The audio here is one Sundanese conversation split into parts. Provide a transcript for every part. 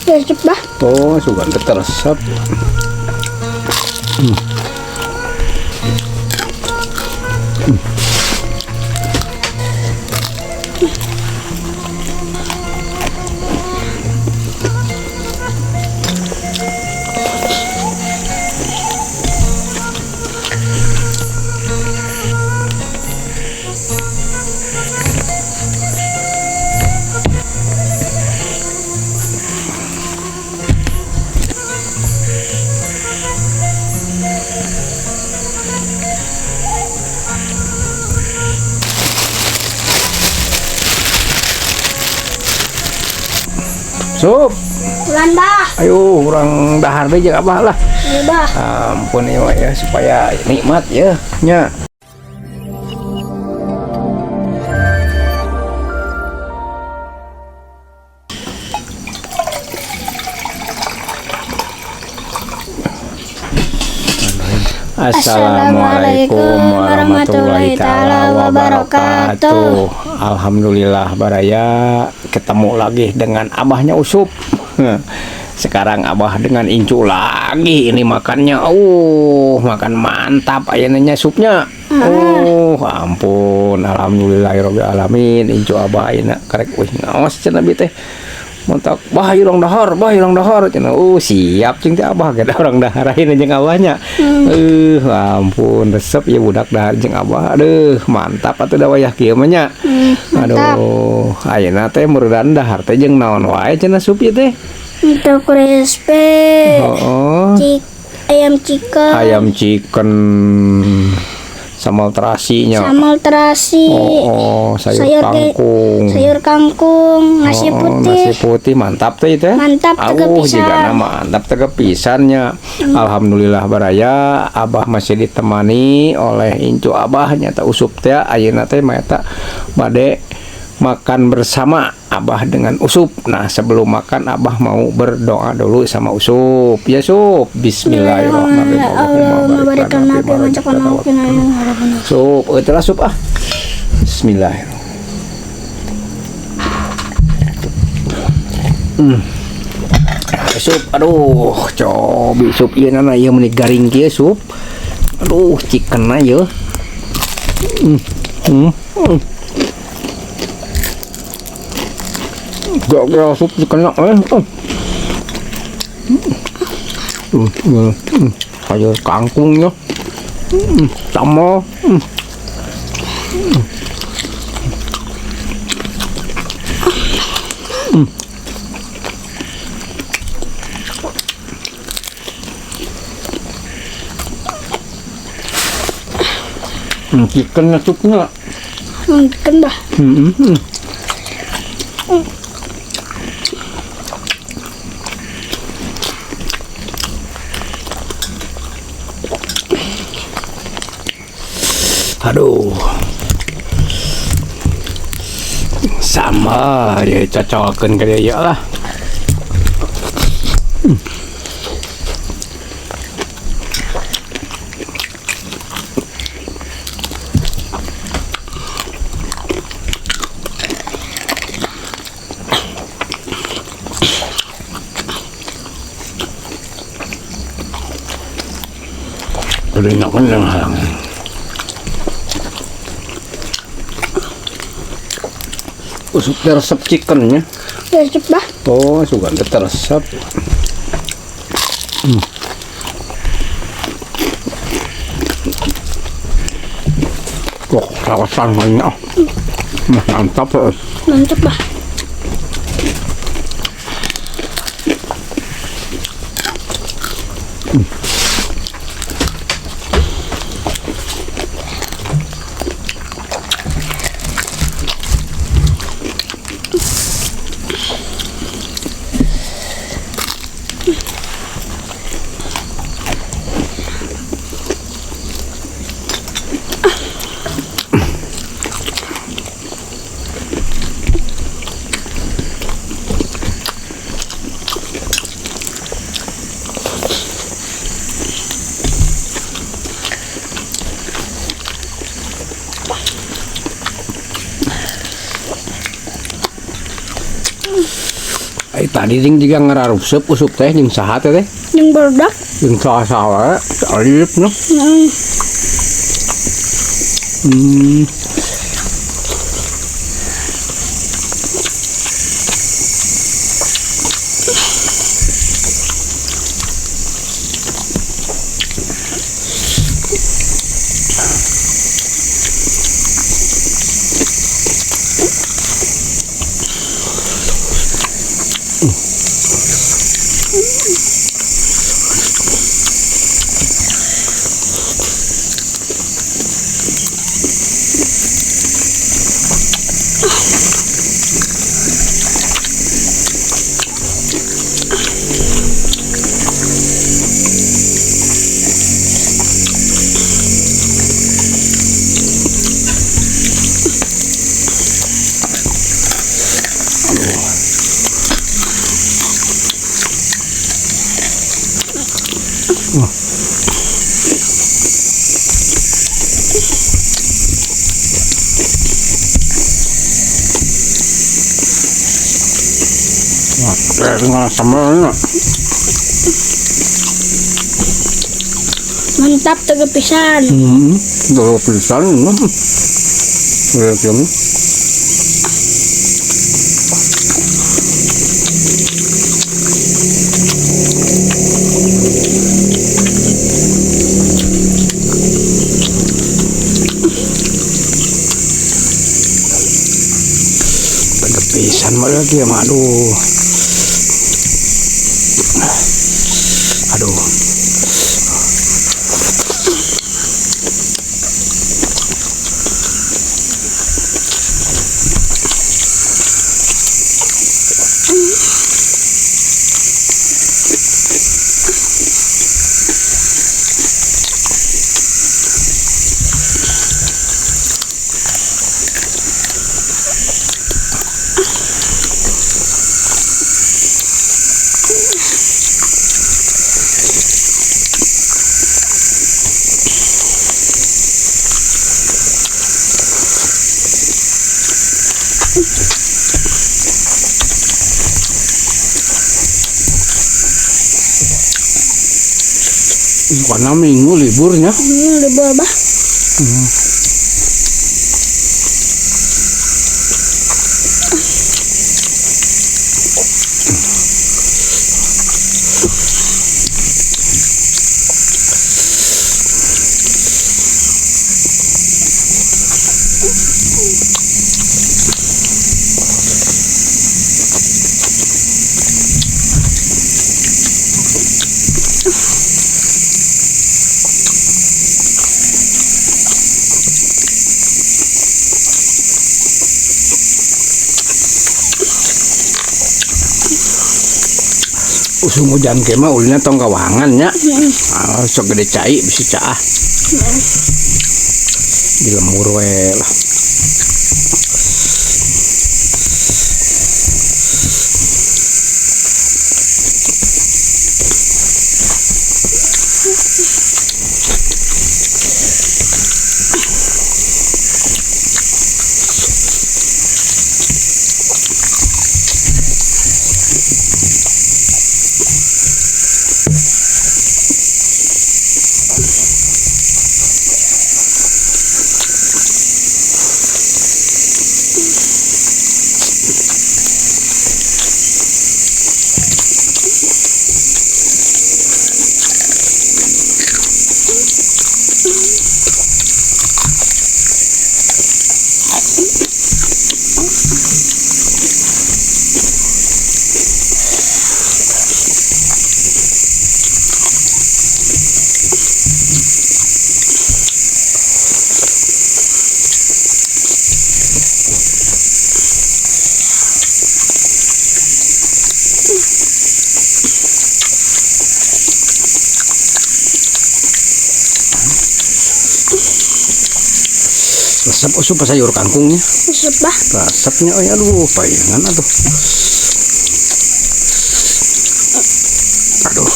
Resep bah. Oh, sugan teh resep. Sup. Bulan bah. Ayo urang dahar deui jeung Abah lah. Iya bah. Ampun ieu mah ya supaya nikmat ya nya. Assalamualaikum warahmatullahi taala wabarakatuh. Alhamdulillah baraya ketemu lagi dengan abahnya Usup. Sekarang abah dengan Incu lagi ini makannya. Makan mantap ayeuna supnya. Ampun, alhamdulillahirabbil alamin. Incu abah ayeuna karek wih ngaos cenah bi teh. Montak bah urang dahar, bah urang dahar cenah. Siap cing teh abah ge urang dahar ayeuna jeung abahnya. Ampun resep ya budak dahar jeung abah. Aduh, mantap atuh da wayah kieu mah nya. Aduh, ayeuna teh meureun dahar teh jeung naon wae cenah sup ieu teh? Itu crispy. Oh. Ayam chicken. Ayam chicken. Sambal terasinya. Sambal terasi. Oh, sayur kangkung. Sayur kangkung, nasi putih. Nasi putih mantap teh itu. Mantap teu pisan. Jigana mantap teu pisannya. Alhamdulillah baraya abah masih ditemani oleh incu abah nyata Usup teh ayeuna teh mah bade makan bersama abah dengan Usup. Nah, sebelum makan abah mau berdoa dulu sama Usup. Ya Sup, bismillahirrahmanirrahim. Sup, itulah sup ah. Bismillahirrahmanirrahim. Sup, aduh, cobi sup ieu nana ieu meuni garing kieu sup. Aduh, chicken-na ieu. Gak sup chickennya. Sayur kangkungnya. Sama. Chickennya supnya. Chicken dah. Aduh, sama ya cocokkan ke dia lah. Udah kenyang halang. Usup resep chickennya. Resep bah. Oh, sugan resep. Kok kawasan banyak. Mantap. Mantap bah. Ai tadi jeung jiga ngararupseup usup teh jeung saha teh teh? Jeung barudak. Jeung saha-saha wae, alip nu. Heeh. Mantap tega pisan. Tega pisan. Tega. Tega pisan mah lagi ya, aduh. Aduh. Karena minggu liburnya. Libur bah. Usum hujan ke mah ulina tong kawangan nya. Ah, sok gede cai bisi caah. Di lemur we lah. Resep usup sayur kangkungnya. Resep bah. Resepnya, oh ya, aduh, payangan aduh. Aduh.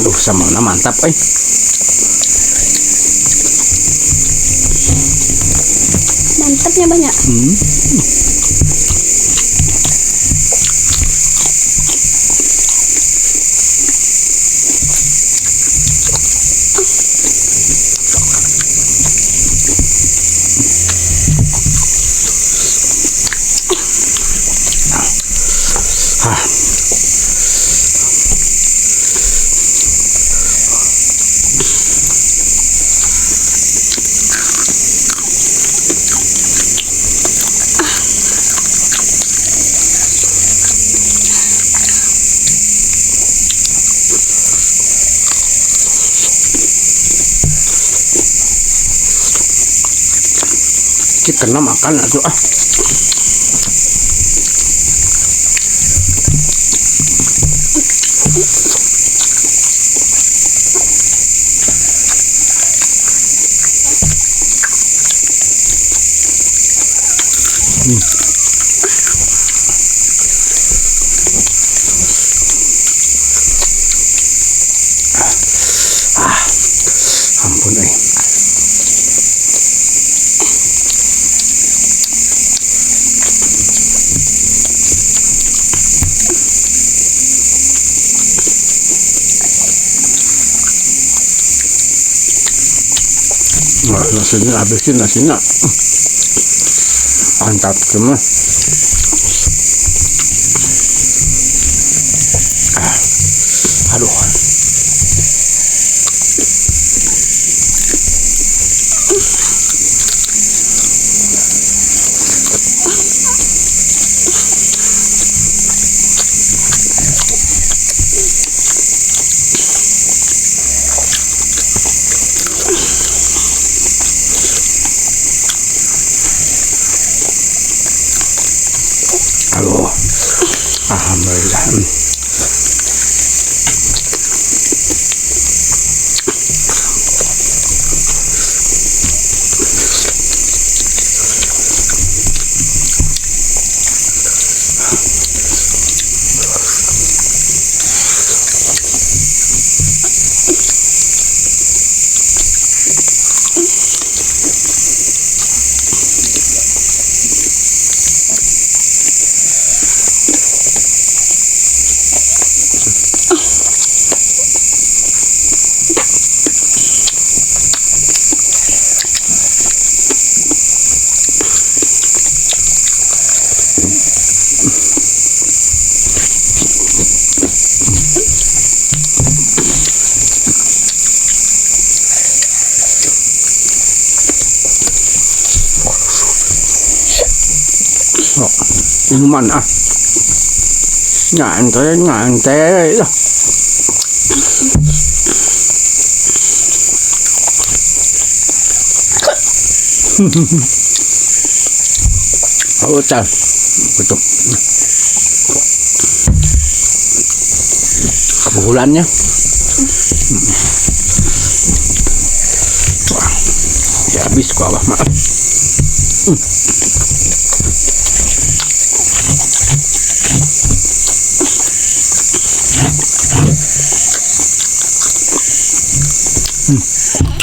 Aduh, sambalna mantap euy. Mantapnya banyak. Chickenna makan atuh ah. Ah, ampun euy. Wah, nasinya habisin nasinya. Mantap semua. Ah, aduh. Aduh. Alhamdulillah. Oh, minuman ah. Nyantai, nyantai lah. Oh, tar. Betul. Kebulannya. Wah, ya habis kok abah maaf.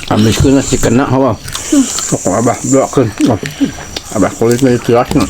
Habiskeun nasi kena hawa. Sok abah doakeun. Abah kulitnya ditilasna.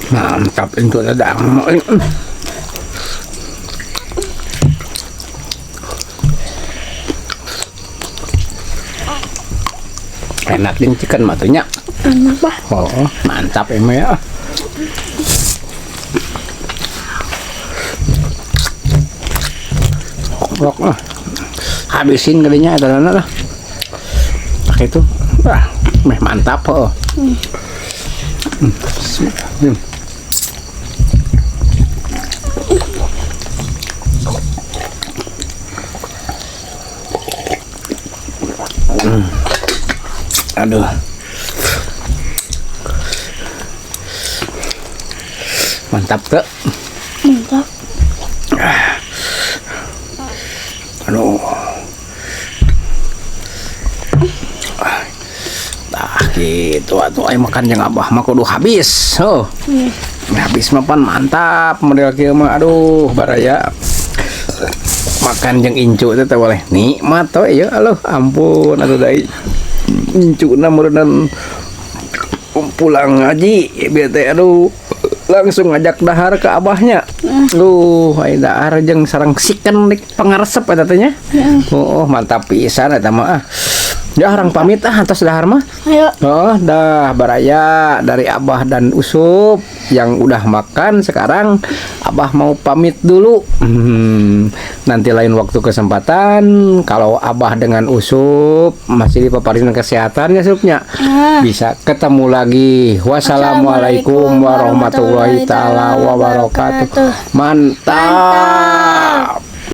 Mantap itu dadang. Enak din chicken matunya. Enak bah. Oh, mantap emang ya. Rok lah. Habisin kalinya ada lah. Pakai itu. Wah, meh mantap oh. Aduh. Mantap tuh. Mantap. Aduh. Tah gitu atuh aya makan jeung abah mah kudu habis. Oh. Habis mah pan mantap model kieu mah aduh baraya. Makan jeung incu teh boleh nikmat we ya aduh ampun atuh deui. Incuna meureunnan pulang ngaji bieu teh aduh. Langsung ngajak dahar ke abahnya. Aya dahar jeung sareng siken dik pangaresep eta teh nya. Oh, mantap pisan eta mah ah. Ya, urang pamit ah, atos dahar mah. Ayo. Oh, dah baraya dari Abah dan Usup yang udah makan, sekarang Abah mau pamit dulu. Nanti lain waktu kesempatan kalau Abah dengan Usup masih dipaparin kesehatan ya Supnya. Ah. Bisa ketemu lagi. Wassalamualaikum warahmatullahi taala wabarakatuh. Mantap. Mantap.